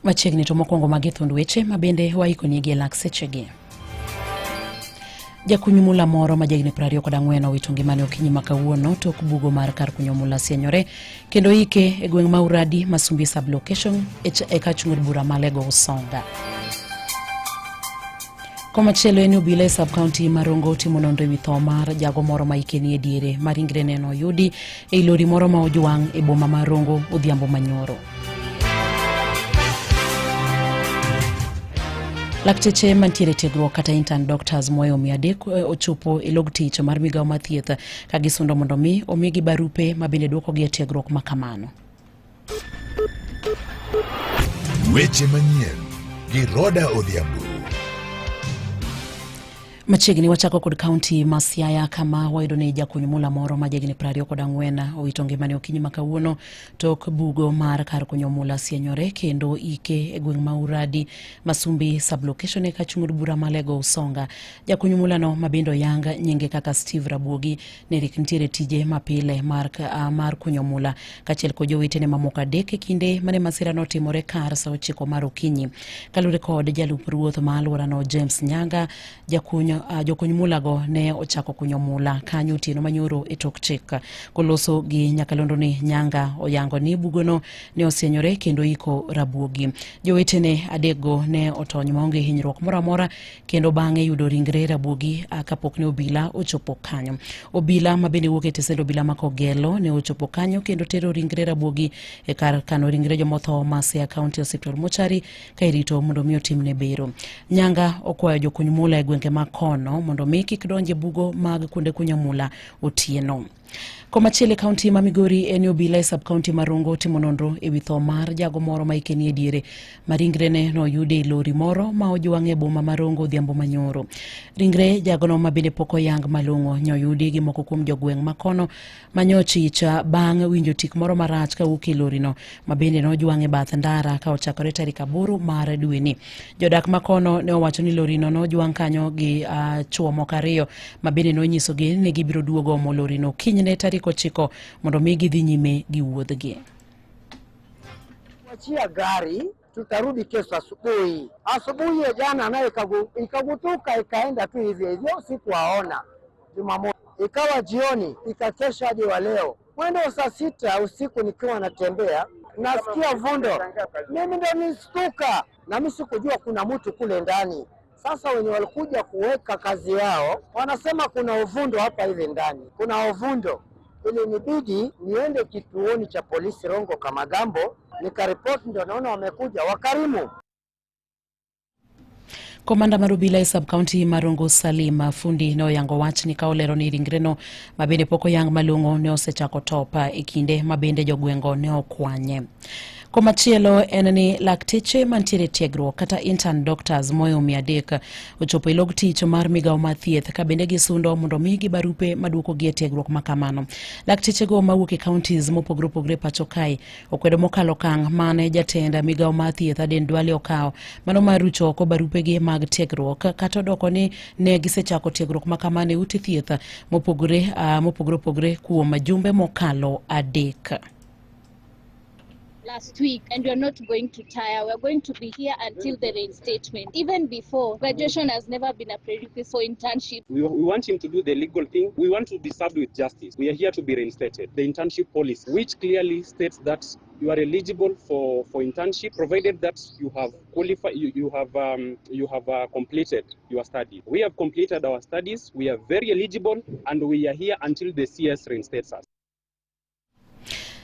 Machiegni to mokwongo magi thund weche ma bende waikonigi e lak sechegi. Jakuny mula moro ma jahigni 24 owito ngimane okinyi ma kawuono tok bugo mar kar kunyo mula sienyore kendo ike e gweng' ma Uradi Masumbi sub-location e kachung' od bura ma Alego Usonga. Komachielo en ni obila e sub-county ma Rongo timo nonro ewi tho mar jago moro ma ike nie diere ma ringre neno oyudi ei lori moro ma ojwang' e boma ma Rongo odhiambo manyoro. Lakteche mantiere tiegruok kata intern doctors moyo 300 ochopo e log tich mar migawo mar thieth ka gisundo mondo mi omigi barupe ma bende dwokogi e tiegruok ma kamano. Weche manyien gi Roda Odhiambo. Machiegni wachako kod kaunti ma Siaya kama wayudo ni jakuny mula moro ma jahigni 24 owito ngimane okinyi ma kawuono tok bugo mar kar kunyo mula sienyore kendo ike e gweng' ma Uradi Masumbi sub-location e kachung' od bura ma Alego Usonga. Jakuny mulano ma bende oyang nyinge kaka Steve Rabuogi ne rik nitiere tije mapile mar kunyo mula kaachiel kod jowetene mamoko adek e kinde mane masira notimore kar sa 9 mar okinyi. Kaluwore kod jalup ruoth ma alworano James Nyaga, jokuny mulago ne ochako kunyo mula kanyo otieno manyoro e tok chik. Koloso gi nyakalondo ni Nyanga oyango ni bugono ne osienyore kendo iko Rabuogi. Jowetene adekgo ne otony maonge hinyruok moro amora kendo bang'e yudo ringre Rabuogi kapok ne obila ochopo kanyo. Obila ma bende wuok e tesend obila ma Kogelo ne ochopo kanyo kendo tero ringre Rabuogi e kar kano ringre jomotho ma Siaya County Hospital Mochari ka irito mondo mi otimne bero. Nyanga okwayo jokuny mula e gwenge ma kono mondo mi kik donj e bugo mag kuonde kunyo mula otieno. Komachielo e kaunti ma Migori en ni obila e sub kaunti ma Rongo timo nonro e wi tho mar jago moro ma ike nie diere ma ringrene noyudi e lori moro ma ojwang' e boma ma Rongo odhiambo manyoro. Ringre jagono ma bende pok oyang malong'o nyoyudi gi moko kuom jogweng' ma kono manyochich bang' winjo tik moro marach kawuok e lorino ma bende nojwang' e bath ndara ka ochakore tarik 8 mar dweni. Jodak ma kono ne owacho ni lorino nojwang' kanyo gi chwo moko 2 ma bende nonyisogi ni gibiro duogo omo lorino kinyne tarik 9 mondo mi gidhi nyime gi wuodhgi. Wachia gari tutarudi kesho asubuhi. Asubuhi ya jana naye ikagutuka ikaenda tu hivyo hivyo, sikuwaona. Jumamosi ikawa jioni, ikakesha hadi wa leo mwendo wa saa 6 usiku nikiwa natembea nasikia vundo, mimi ndo nistuka na mimi sikujua kuna mtu kule ndani. Sasa wenye walikuja kuweka kazi yao wanasema kuna uvundo hapa hivi ndani, kuna uvundo. Ilinibidi niende kituoni cha polisi Rongo Kamagambo nikaripoti, ndio naona wamekuja wakarimu. Komanda mar obila e sub county ma Rongo Salim Fundi ne oyango wachni ka olero ni ringreno ma bende pok oyang malong'o ne osechako top e kinde ma bende jogwengo ne okwanye. Komachielo en ni lakteche mantiere tiegruok kata intern doctors moyo 300 ochopo e log tich mar migawo mar thieth ka bende gisundo mondo omigi barupe maduokogi e tiegruok ma kamano. Laktechego mawuok e counties mopogore opogore pacho kae okwedo mokalo okang' mane jatend migawo mar thieth Aden Duale okawo mano mar rucho oko barupegi mag tiegruok kata odoko ni ne gisechako tiegruok ma kamano e ute thieth mopogore opogore kuom jumbe mokalo 3. Last week, and we're not going to tire. We're going to be here until the reinstatement. Even before, graduation has never been a prerequisite for internship. We want him to do the legal thing. We want to be served with justice. We are here to be reinstated. The internship policy, which clearly states that you are eligible for internship, provided that you have qualified, you, you have you have completed your study. We have completed our studies. We are very eligible, and we are here until the CS reinstates us.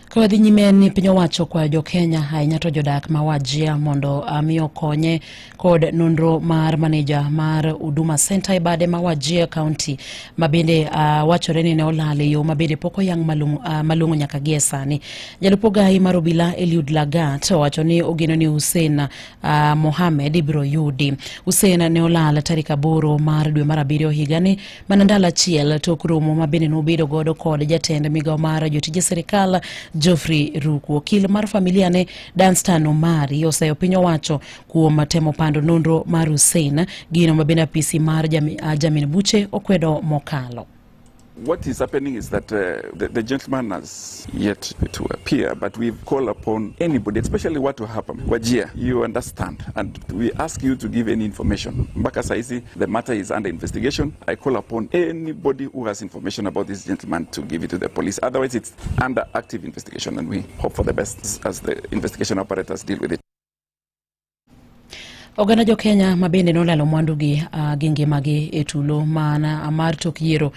Ka wadhi nyime ni piny owacho kwayo jo Kenya ahinya to jodak ma Wajir mondo mi okonye kod nonro mar maneja mar Huduma Center e bade ma Wajir County ma bende wachore ni ne olal e yo ma bende pok oyang malong'o nyaka gie sani. Jalup ogayi mar obila Eliud Lagat owacho ni ogeno ni Hussein Mohamed ibiro yudi. Hussein ne olal tarik 8 mar dwe mar 7 higani mana ndalo achiel tok romo ma bende nobedo godo kod jatend migawo mar jotije sirikal Geoffrey Ruku. Okil mar familia ne Danstan Omari oseyo piny owacho kuom temo pando nonro mar Hussein, gino ma bende apisi mar jamin buche okwedo mokalo. What is happening is that the gentleman has yet to appear, but we've called upon anybody, especially what will happen. Wajir, you understand, and we ask you to give any information. Mpaka saizi, the matter is under investigation. I call upon anybody who has information about this gentleman to give it to the police. Otherwise, it's under active investigation, and we hope for the best as the investigation operators deal with it. Oganda jo Kenya ma bende nolalo mwandugi gi ngimagi e tulo mana mar tok yiero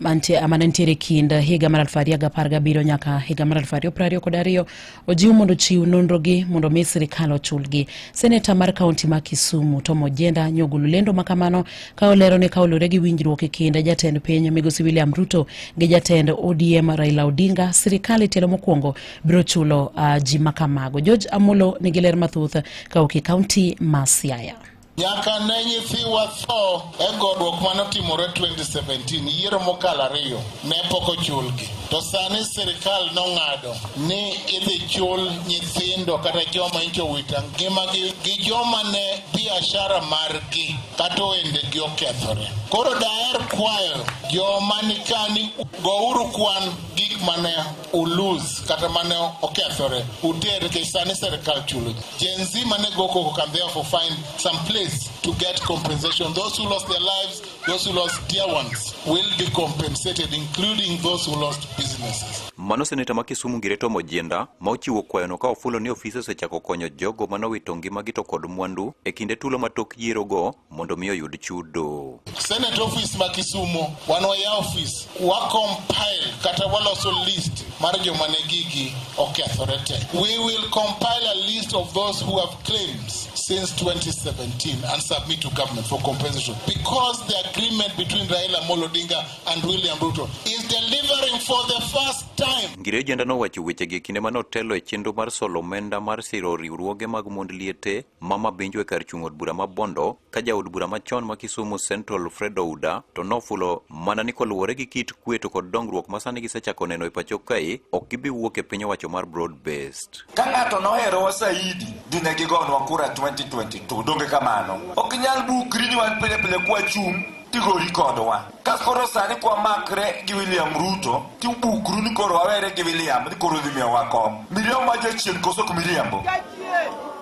mane nitiere kind higa mar 2017 nyaka higa mar 2022 ojiw mondo ochiw nonrogi mondo mi sirikal ochulgi. Seneta mar kaunti ma Kisumu Tom Ojienda nyogolo lendo makamano ka olero ni ka oluwore gi winjruok e kind jatend piny migosi William Ruto gi jatend ODM Raila Odinga, sirikal e tielo mokwongo biro chulo ji makamago. George Amolo nigi ler mathoth ka owuok e kaunti ma Siaya. Nyaka ne nyithiwa tho e goruok manotimore 2017 yiero mokalo ariyo ne pok ochulgi to sani sirikal nong'ado ni idhi chul nyithindo kata joma nyocha owito ngimagi gi joma ne biashara margi kata ohendegi okethore. Koro daher kwayo joma nikani gouru kwan gik mane ulose kata mane okethore uter nikech sani sirikal chulo. Gen Z mane go koko can therefore find some place to get compensation. Those who lost their lives, those who lost dear ones will be compensated, including those who lost businesses. Mano seneta ma Kisumu Ngire Tom Ojienda ma ochiwo kwayono ka ofulo ni ofise osechako konyo jogo manowito ngimagi to kod mwandu e kinde tulo ma tok yierogo mondo mi oyud chudo. Senate office ma Kisumu, wan waya office, wa compile kata waloso list mar joma ne gigi okethore te. We will compile a list of those who have claims since 2017 and submit to government for compensation because the agreement between Raila Amolo Odinga and William Ruto is delivering for the first time. Ngire Ojienda nowacho wechegi e kinde mane otelo e chenro mar solo omenda mar siro riwruoge mag mond liete ma Mabinju e kar chung' od bura ma Bondo ka jaod bura machon ma Kisumu Central Fred Ouda to nofulo mana ni koluwore gi kit kwe to kod dongruok ma sani gisechako neno e pacho kae ok gibi wuok e piny owacho mar broad based. Ka ng'ato noherowa saidi dine gigonwa kura 2022 donge kamano ok inyal bukri ni wan pile pile kwachung' tigori kodwa ka koro sani kwamakre gi William Ruto tibukru ni koro wawere gi William ni koro dhi miyowa kom miriambo ma jachien koso ok miriambo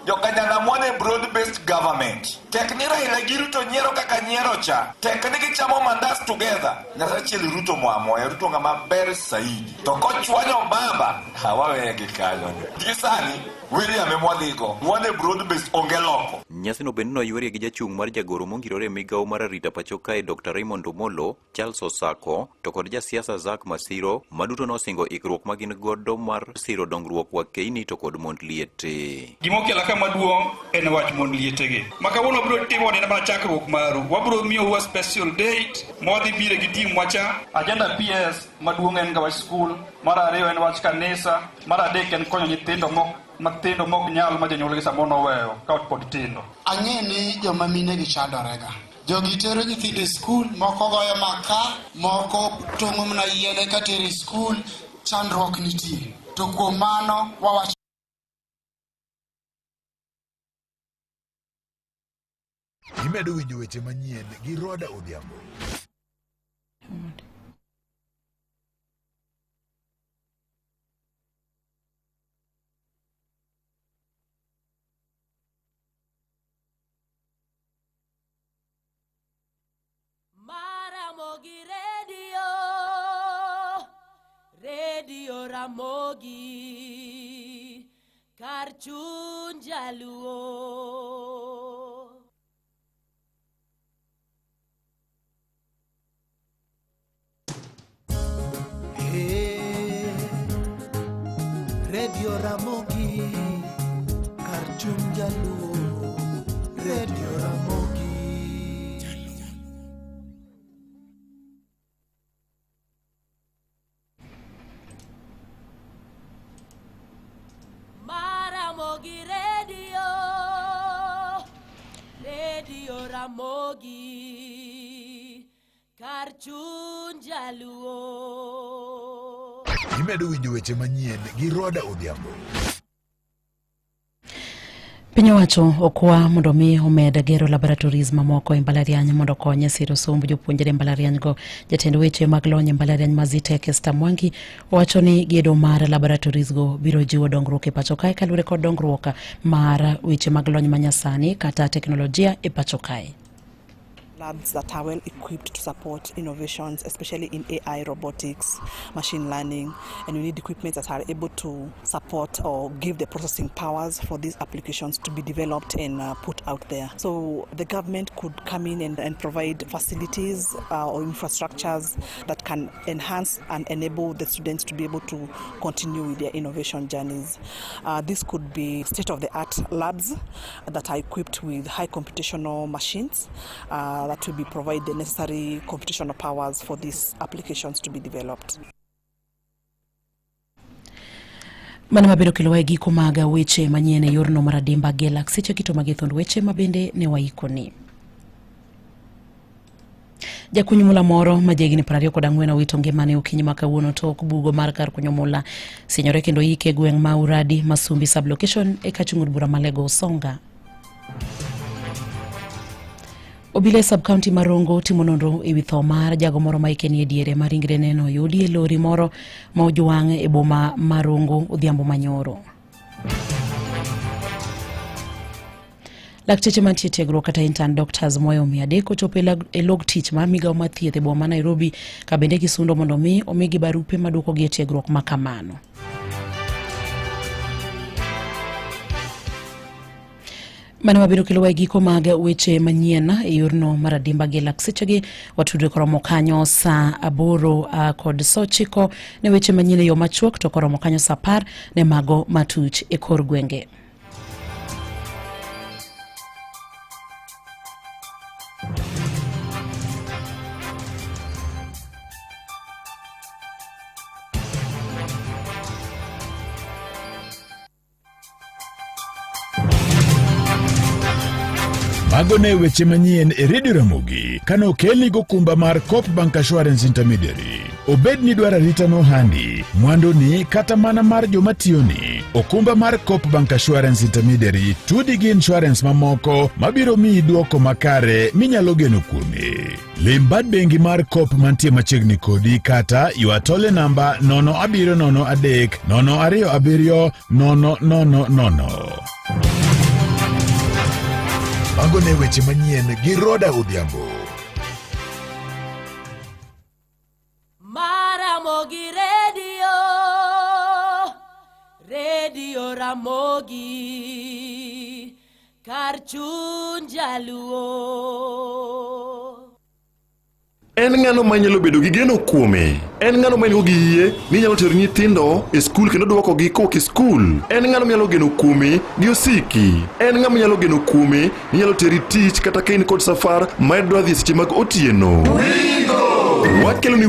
Jokanyanam wan e broad based government tek ni Raila gi Ruto nyiero kaka nyiero cha tek ni gichamo mandas together Nyasachiel Ruto moamoya Ruto ng'ama ber saidi to kochwanyo baba ha waweye gi kanyo gi sani William emwadhigo wan e broad based onge loko. Nyasino bende noywerie gi jachung' mar jagoro mongirore e migawo mar arita pacho kae Dr. Raymond Omolo, Charles Osako to kod jasiasa Zack Masiro maduto nosingo ikruok ma gin godo mar siro dongruok wakeini to kod mond liete. Gimokela ka maduong' en wach mond lietegi. Ma kawuono wabiro timo ni mana chakruok maru. Wabiro miyou a special date ma wadhi bire gi team wacha. Agenda PS maduong' en ga wach skul, mar ariyo en wach kanisa, mar adek en konyo nyithindo mok matindo mok nyal ma jonyuolgi samoro noweyo ka pod tindo. Ang'e ni joma mine gi chandorega. Jogi tero nyithindo e skul, moko goyo maka, moko tong'o mana yien eka tero e skul, chandruok nitie. To kuom mano wawacho Imedo winjo weche manyien gi Roda Odhiambo. Maramogi Radio, Radio Ramogi, kar chuny jaluo. Hey, Radio Ramogi, kar chuny jaluo, Radio Ramogi. Maramogi Radio, Radio Ramogi, kar chuny jaluo. Imedo winjo weche manyien gi Roda Odhiambo. Piny owacho okwa mondo mi omed gero laboratories mamoko e mbalariany mondo okony e siro somb jopuonjre e mbalariany go. Jatend weche mag lony e mbalariany ma Zetech Esther Mwangi owacho ni gedo mar laboratories go biro jiwo dongruok e pacho kae kaluwore kod dongruok mar weche mag lony manyasani kata teknolojia e pacho kae. Labs that are well equipped to support innovations, especially in AI, robotics, machine learning, and we need equipment that are able to support or give the processing powers for these applications to be developed and put out there. So the government could come in and provide facilities or infrastructures that can enhance and enable the students to be able to continue with their innovation journeys. This could be state-of-the-art labs that are equipped with high computational machines that will be provide the necessary computational powers for these applications to be developed. Mano mabiro kelowa e giko mag weche manyien e yorno mar adimba gi lak seche kito mag thond weche ma bende ne waikoni. Jakuny mula moro ma jahigni 24 owito ngimane okinyi ma kawuono tok bugo mar kar kunyo mula sinyore kendo yike e gweng' ma Uradi Masumbi sub-location e kachung' od bura ma Lego Usonga. Obila e sub-county ma Rongo timo nonro e wi tho mar jago moro ma hike nie diere ma ringrene no oyudi e lori moro ma ojwang' e boma ma Rongo odhiambo manyoro. Lakteche mantie tiegruok kata intern doctors moyo 300 ochopo e log tich mar migawo mar thieth e boma ma Nairobi ka bende gisundo mondo mi omigi barupe maduokogi e tiegruok ma kamano. Mano mabiro kelowa e giko mag weche manyien e yorno mar adimba gi lak sechegi watudre koromo kanyo saa 8 kod saa 9 ne weche manyien e yo machuok to koromo kanyo saa 10 ne mago matuch e kor gwenge. Mago ne weche manyien e Radio Ramogi kane okelni gokumba mar Coop Bank Assurance Intermediary. Obed ni dwaro arita nohandi, mwanduni kata mana mar joma tiyoni, okumba mar Coop Bank Assurance Intermediary tudi gi insurance mamoko mabiro miyi dwoko makare minyalo geno kuome. Lim bad bengi mar Coop mantie machiegni kodi kata ywa tole namba 0703 027 000. Mago ne weche manyien gi Roda Odhiambo. Maramogi Radio, Radio Ramogi, kar chuny jaluo. En ng'ano ma inyalo bedo gi geno kuome? En ng'ano ma in-go gi yie ni nyalo tero nyithindo e skul kendo dwokogi kowuok e skul? En ng'ano minyalo geno kuome gi osiki? En ng'ama inyalo geno kuome ni nyalo teri tich kata ka in kod safar ma idwa dhi e seche mag otieno? Wakelo ni